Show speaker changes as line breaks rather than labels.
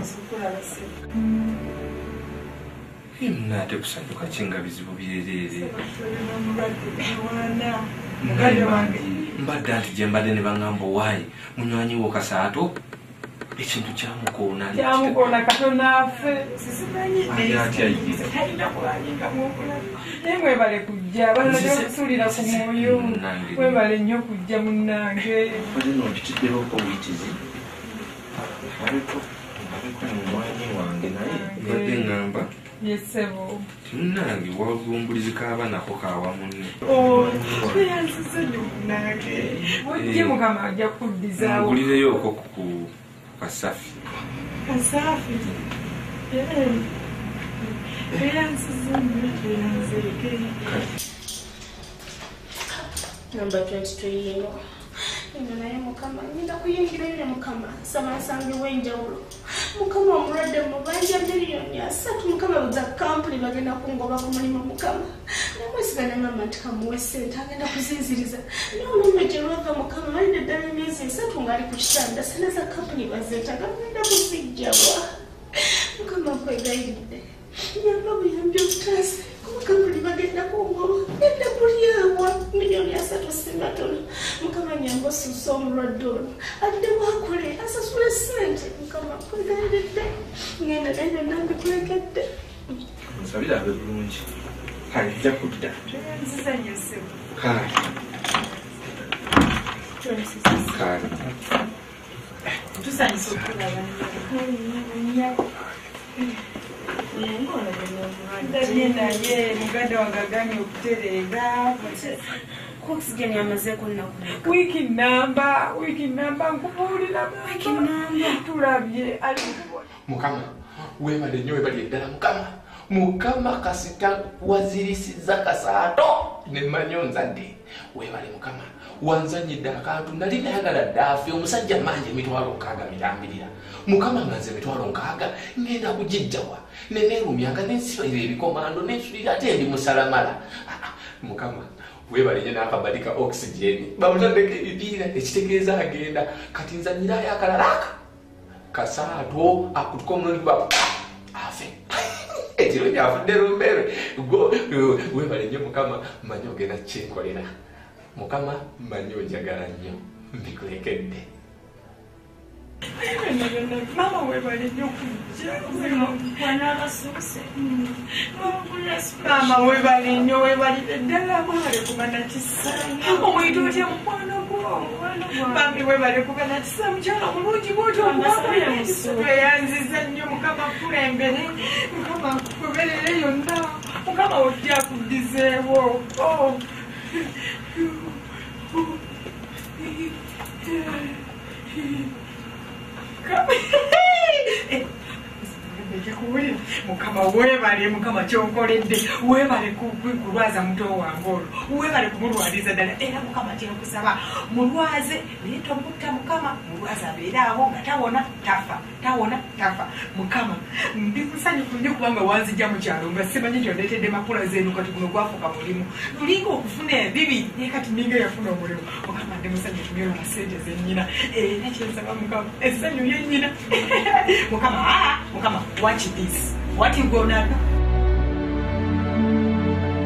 Tusanyusa okulaba ssebo.
Naate kusanyuka kinga bizibu byereere. Mbadde anti gye mbadde ne baŋŋamba owaayi munywanyi wo Kasaato ekintu kyamukoona.
Kyamukoona katono afe. Sisimanyi talina kubalingamu okulaba. Naye mwebale kujja balala gyebakusuulira ku mwoyo. Mwebale nnyo kujja munnange.
Mbadde no mpitiddeko obuyitizi. Abeko munywanyi wange naye mbadde ŋŋamba.
Yes, ssebo.
Munnange wagumbulizi kaaba nako kaawa munne.
Tweyanziza nnyo munnange. Bw'ojje Mukama ajja kukuddizaawo.
Ngulireyo okwo ku Kasafi.
Kasafi? Tweyanziza nnyo tweyanzeeke.
Namba 22 yino. Eno naye Mukama ngenda kuyingirayo ne Mukama nsaba nsangewo enjawulo. Mukama omulwadde mubanja 3 miliyoni Mukama buza kampuni bagenda kungoba ku mulimu Mukama. Namwesiga ne mama nti kamuwe ssente agenda kuzinziriza. Naye olumbe gye lwava Mukama malidde ddala emyezi 3 ng'ali ku kitanda ssente za kampuni bazeetaaga bagenda kuzijjawa. Mukama nkwegayiridde nyamba buyambi obutaase kuba kampuni bagenda kungoba genda kulyawa 3 miliyoni si matono. Mukama nyamba osuusa omulwadde ono addemu akole asasule ssente. Mukama nkwegayiridde ngenda naye byonna mbikulekedde.
Nsabira abe bulungi. Kale nja kudda.
Tweyanziza nnyo ssebo.
Kale. Kale.
Tusanyusa okulaba nnyo. Ndabye naye muganda wange aganye okutereera.
Oxygen yamazeeko nnaku.
Wiiki namba, wiiki namba nkubuulira.
Wiiki namba.
Tulabye ali
Mukama weebale nnyo weebale ddala Mukama. Mukama kasita wazirisiza Kasaato ne mmanyi onzadde. Weebale Mukama wanzanyidde akantu nali nayagala ddaafe omusajja manja 60,000 mirambirira. Mukama nga nze 60,000 ngenda kugijjawa neneerumya nga nensibalira ebikomando nensulira ate ndi musalamala. Ah, ah, Mukama weebale nnyo n'akabadi ka oxygen bamutaddeko ebipiira ekitegeeza agenda kati nzanyirayo akalala aka Kasaato akutuka omulundi gwa afe ekiro kyafudde lumbeere. Gwo weebale nnyo Mukama mmanyi ogenda kinkolera. Mukama mmanyi onjagala nnyo mbikulekedde.
Byonna byonna maama weebale nnyo kujja.
Wanaabasuuse.
Maama weebale nnyo weebalire ddala mwebale kuba nakisa. Omuyita otya mukwano gwo? Bambi weebale kuba nakisa mukyala mulungi bwotyo tweyanziza nnyo Mukama kulembere Mukama akugoberere yonna Mukama ojja akuddizeewo. Oh. Kuwulira Mukama weebale Mukama kyonkoledde weebale kulwaza muto wange olwo weebale kumulwaliza ddala era Mukama kyenkusaba mulwaze naye tomutta Mukama mulwaze abeere awo nga tawona tafa tawona tafa. Mukama ndi musanyufu nnyo kubanga wanzijja mu kyalo nga simanyi kyondeetedde makula zeenu kati guno gwafuuka mulimu lulinga okufuna ebibi naye kati ninga yafuna omulimu. Mukama ndi musanyufu nnyo olwa ssente zennyina era kyensaba Mukama essanyu lyennyina Mukama. Ah, Mukama, watch this, what you gonna do.